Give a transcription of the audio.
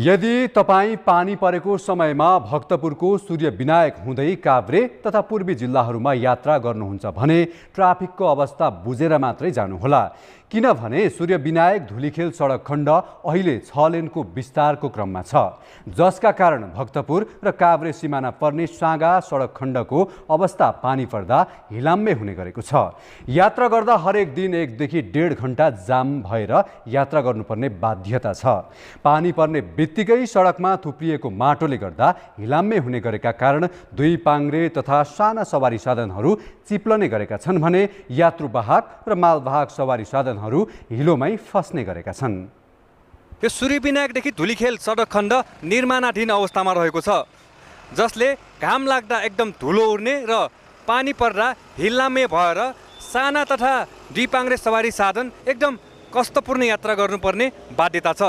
यदि तपाईँ पानी परेको समयमा भक्तपुरको सूर्य विनायक हुँदै काभ्रे तथा पूर्वी जिल्लाहरूमा यात्रा गर्नुहुन्छ भने ट्राफिकको अवस्था बुझेर मात्रै जानुहोला, किनभने सूर्य विनायक धुलीखेल सडक खण्ड अहिले 6 लेनको विस्तारको क्रममा छ, जसका कारण भक्तपुर र काभ्रे सिमाना पर्ने साँगा सडक खण्डको अवस्था पानी पर्दा हिलाम्मे हुने गरेको छ। यात्रा गर्दा हरेक दिन 1 देखि 1.5 घण्टा जाम भएर यात्रा गर्नुपर्ने बाध्यता छ। पानी पर्ने बित्तिकै सडकमा थुप्रिएको माटोले गर्दा हिलाम्मे हुने गरेका कारण दुई पाङ्ग्रे तथा साना सवारी साधनहरू चिप्लने गरेका छन् भने यात्रुवाहक र मालवाहक सवारी साधनहरू हिलोमै फस्ने गरेका छन्। यो सूर्य विनायकदेखि धुलीखेल सडक खण्ड निर्माणाधीन अवस्थामा रहेको छ, जसले घाम लाग्दा एकदम धुलो उड्ने र पानी पर्दा हिल्लामे भएर साना तथा दुई पाङ्ग्रे सवारी साधन एकदम कष्टपूर्ण यात्रा गर्नुपर्ने बाध्यता छ।